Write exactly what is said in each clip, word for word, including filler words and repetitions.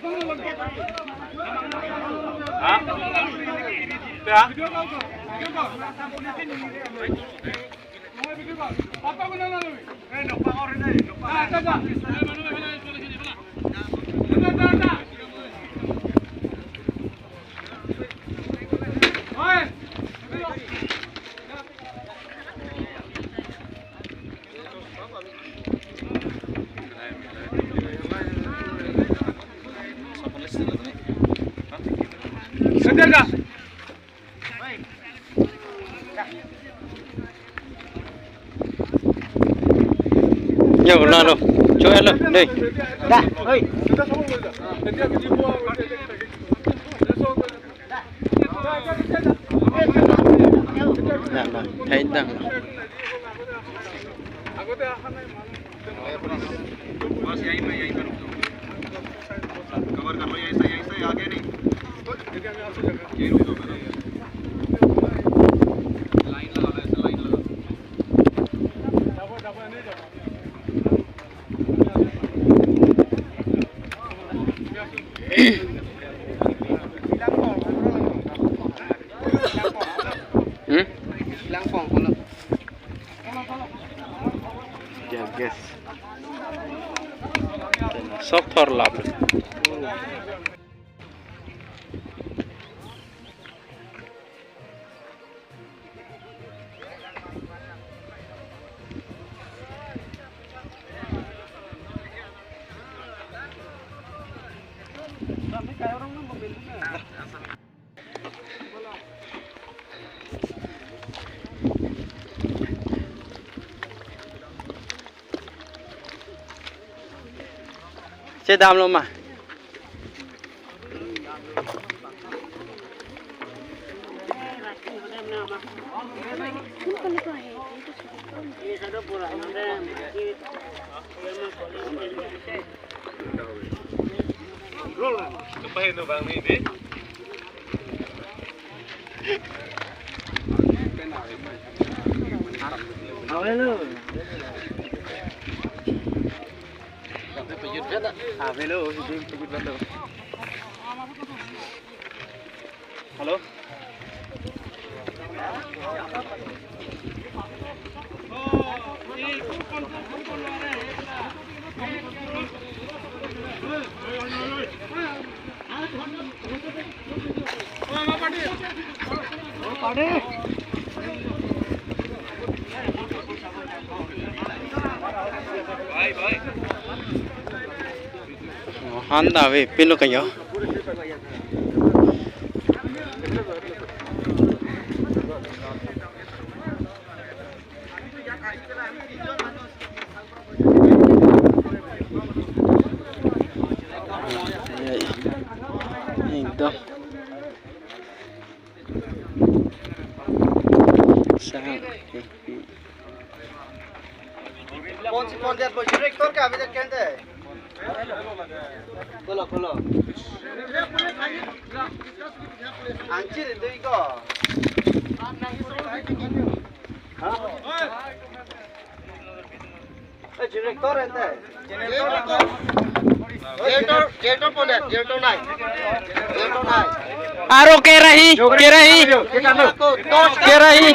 Ha? Ya? Ya, benar lo. Coba lo, deh. Dah, oi. Nah, nah, hai dah. बस यहीं पे, यहीं पे रुक जाओ। कवर कर लो, यहीं से, यहीं से, आगे नहीं। यहीं रुक जाओ, लाइन लगा लो, ऐसे लाइन लगा लो। Hmm? Langpong, kalau Tear gas. Sok thor lap. Che damlo ma? Hello. Han dave pilo kayo. Ekdom. Sang. कौन सी कौन सी आपको डायरेक्टर का अभी तक कहते हैं? खोलो, खोलो। Anchir itu iko. Hah? Eh, director ente. Director, director pon ya, director nai. Director nai. Aro kerahi, kerahi. Kerahi.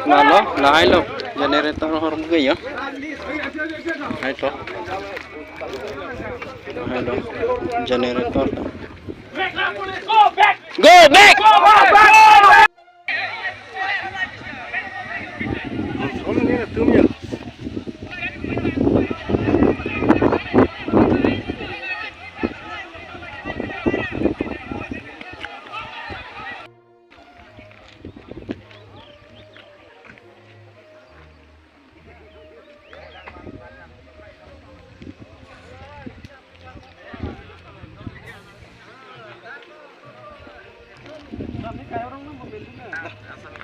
Nalo, lahai lo, generator hormu ke ya. Hai to. Hai to. Generator. Go back!